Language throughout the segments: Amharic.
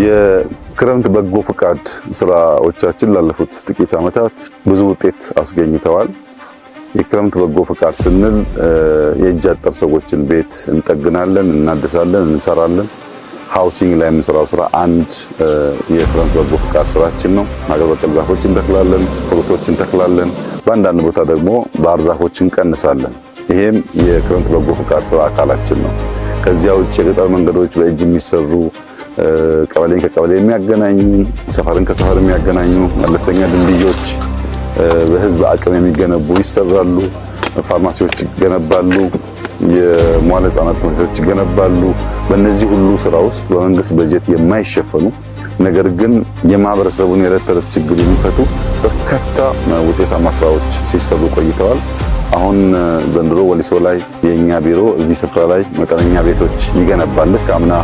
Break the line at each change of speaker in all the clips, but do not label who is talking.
የክረምት በጎ ፍቃድ ስራዎቻችን ላለፉት ጥቂት ዓመታት ብዙ ውጤት አስገኝተዋል። የክረምት በጎ ፍቃድ ስንል የእጅ አጠር ሰዎችን ቤት እንጠግናለን፣ እናድሳለን፣ እንሰራለን። Housing ላይ የምንሰራው ስራ አንድ የክረምት በጎ ፍቃድ ስራችን ነው። ሀገር በቀል ዛፎች እንተክላለን፣ fruit ኦች እንተክላለን። በአንዳንድ ቦታ ደግሞ ባህር ዛፎች እንቀንሳለን። ይሄም የክረምት በጎ ፍቃድ ስራ አካላችን ነው። ከዚያ ውጭ የገጠር መንገዶች በእጅ የሚሰሩ፣ ቀበሌን ከቀበሌ የሚያገናኙ፣ ሰፈርን ከሰፈር የሚያገናኙ መለስተኛ ድልድዮች በህዝብ አቅም የሚገነቡ ይሰራሉ። ፋርማሲዎች ይገነባሉ። የመዋለ ህጻናት ትምህርት ቤቶች ይገነባሉ። በእነዚህ ሁሉ ስራ ውስጥ በመንግስት በጀት የማይሸፈኑ ነገር ግን የማህበረሰቡን የዕለት ተዕለት ችግር የሚፈቱ በርካታ ውጤታማ ስራዎች ሲሰሩ ቆይተዋል። አሁን ዘንድሮ ወሊሶ ላይ የኛ ቢሮ እዚህ ስፍራ ላይ መጠነኛ ቤቶች ይገነባል። ልክ አምና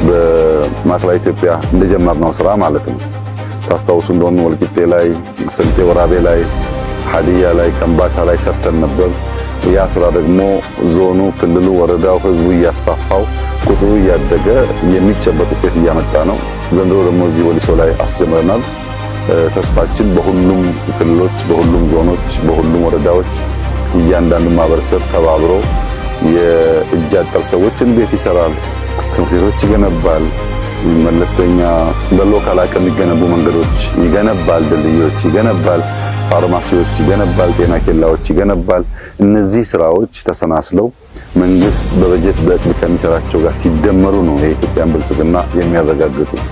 በማዕከላዊ ኢትዮጵያ እንደጀመርነው ስራ ማለት ነው። ታስታውሱ እንደሆነ ወልቂጤ ላይ፣ ስልጤ ወራቤ ላይ፣ ሀዲያ ላይ፣ ከምባታ ላይ ሰርተን ነበር። ያ ስራ ደግሞ ዞኑ፣ ክልሉ፣ ወረዳው፣ ህዝቡ እያስፋፋው ቁጥሩ እያደገ የሚጨበጥ ውጤት እያመጣ ነው። ዘንድሮ ደግሞ እዚህ ወሊሶ ላይ አስጀምረናል። ተስፋችን በሁሉም ክልሎች፣ በሁሉም ዞኖች፣ በሁሉም ወረዳዎች እያንዳንዱ ማህበረሰብ ተባብሮ የእጅ አጠር ሰዎችን ቤት ይሰራል፣ ትምህርት ቤቶች ይገነባል፣ መለስተኛ በ local አቅም የሚገነቡ መንገዶች ይገነባል፣ ድልድዮች ይገነባል፣ ፋርማሲዎች ይገነባል፣ ጤና ኬላዎች ይገነባል። እነዚህ ስራዎች ተሰናስለው መንግስት በበጀት በእቅድ ከሚሰራቸው ጋር ሲደመሩ ነው የኢትዮጵያን ብልጽግና የሚያረጋግጡት።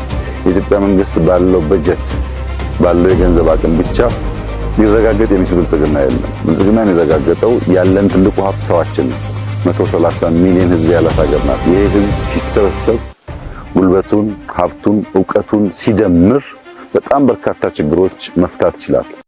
የኢትዮጵያ መንግስት ባለው በጀት ባለው የገንዘብ አቅም ብቻ ሊረጋገጥ የሚችል ብልጽግና የለም። ብልጽግና የሚረጋገጠው ያለን ትልቁ ሀብት ሰዋችን ነው። 130 ሚሊዮን ህዝብ ያላት ሀገር ናት። ይሄ ህዝብ ሲሰበሰብ ጉልበቱን፣ ሀብቱን፣ እውቀቱን ሲደምር በጣም በርካታ ችግሮች መፍታት ይችላል።